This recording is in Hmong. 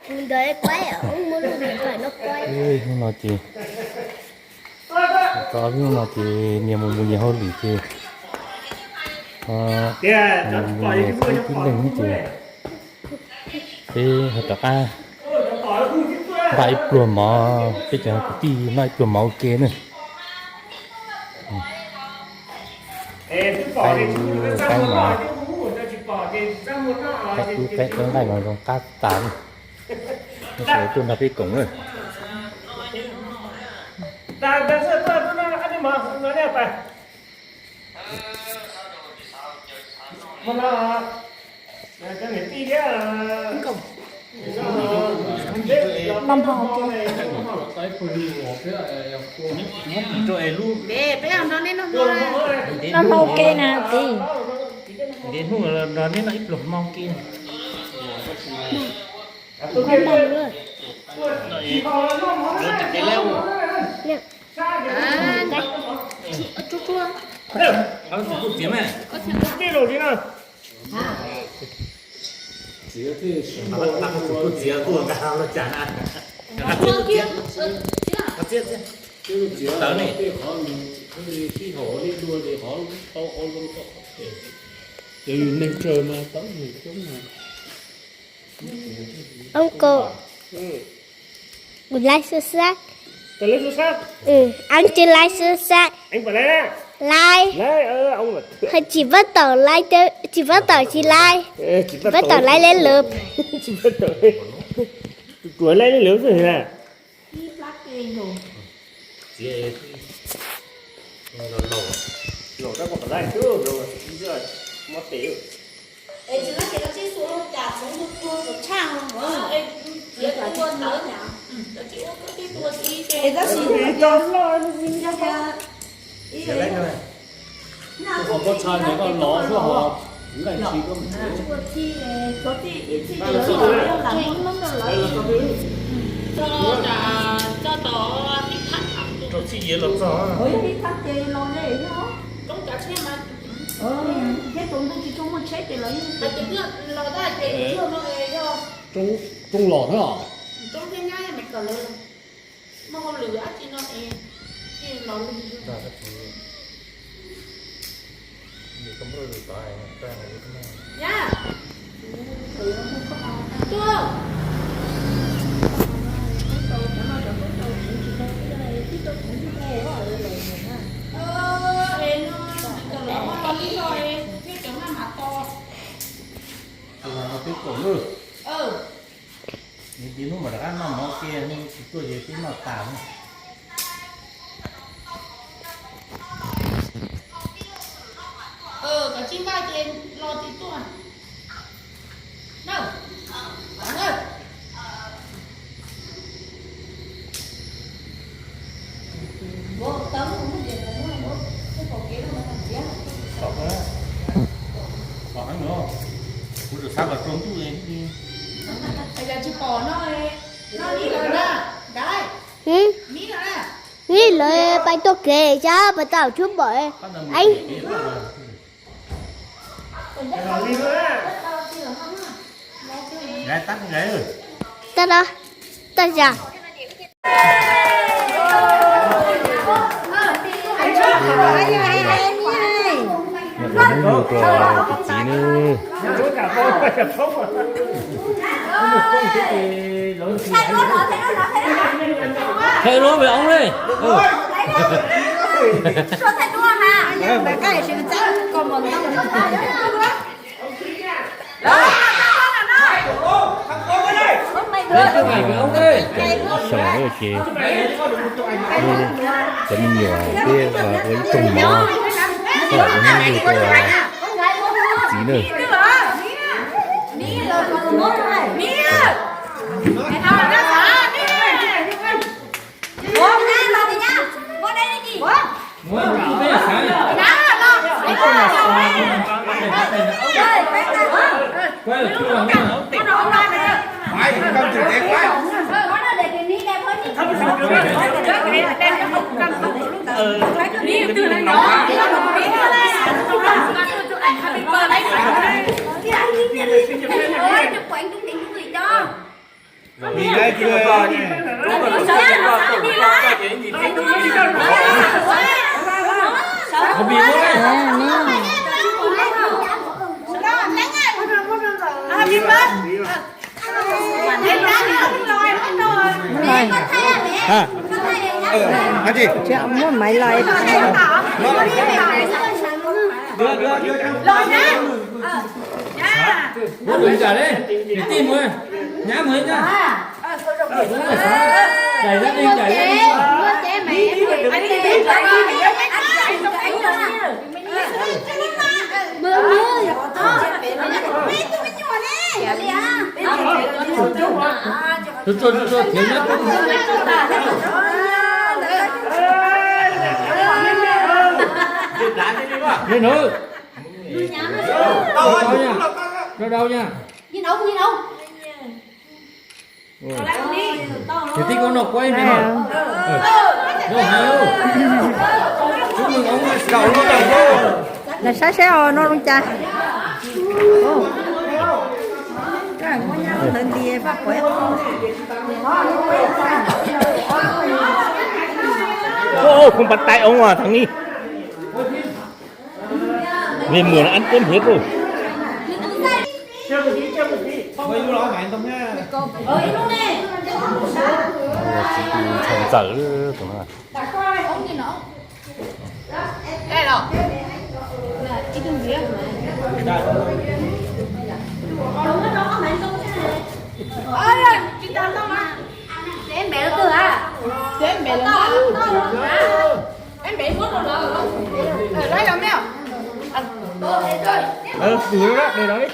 Hnub no ces, tau ob peb hnub no ces niag mus mus nyias hauj lwm ces mus mus nyias tib tib leeg ces peb ho rov qab npaj ib pluag mov, peb cov kwv tij noj ib pluag mov ua ke na. Qaib, qaib mas, qaib tub qaib nqaij mas zoo qab tas li. Hnub no tuaj nrog peb koom na. Noj hmo ua ke na txiv. Ông cô, like xu sab. Anh chưa like xu sab. Like. Hơi chỉ bắt đầu like, chỉ bắt đầu chỉ like. Chỉ bắt đầu like lên lượt. Chỉ bắt đầu. Tụi like lên lượt rồi nè. Laus, laus, laus tab kuv qhov laij xwb, laus, mob tes. Es tsis laib ces koj tsij xuas ua cas txhoov tua tua txhoov tshaj no. Es tab sis yog, yog, yog, Ua pob txha nws koj lov xwb hos, nqaij tsis koj mus txiav. Rau txij yiav los txog. Roob los na. Twb kaum lawm. Nws hnub mam rov qab noj mov ua ke, hnub tsis tuaj ces twb noj tas na. Koj tsis npaj ces los tsis tuaj na. Tom, tom heev no, kuv tus xav kom tsaus ntuj li. Yog tsis pom no, no li lawm na, dai, ni lawm na. Ni lawm, pais tuaj kev sab pais tau tshub pom. Tab no, tab yam. Hnub no tus txiv ne. Thaij duab về ống đi. Ib xyoos ces cov me nyuam thiab ua ib rooj mov, ua hnub yug rau txiv na. Mì ngay kìa. Có mì luôn đấy. Hả? Ờ, ăn gì? Muab máy lòi. Ua đùi ntsam li, niam tij mus, nyab mus nyab. Daim dab neeg daim dab neeg. Tuaj, tuaj, tuaj, tuaj, thiab nyab. Li no. Rau dau nha. Rau dau nha. Niam tij koj noj kuab ib pliag no. Noj heev lauj. Chúc mừng ông. Lawv saib seb os, noj zoo cas. Ô, không bắt tay ông à, thằng Nghi. Vì mượn ăn cơm hết rồi. Ntxawm tus no. Tus no, de no li.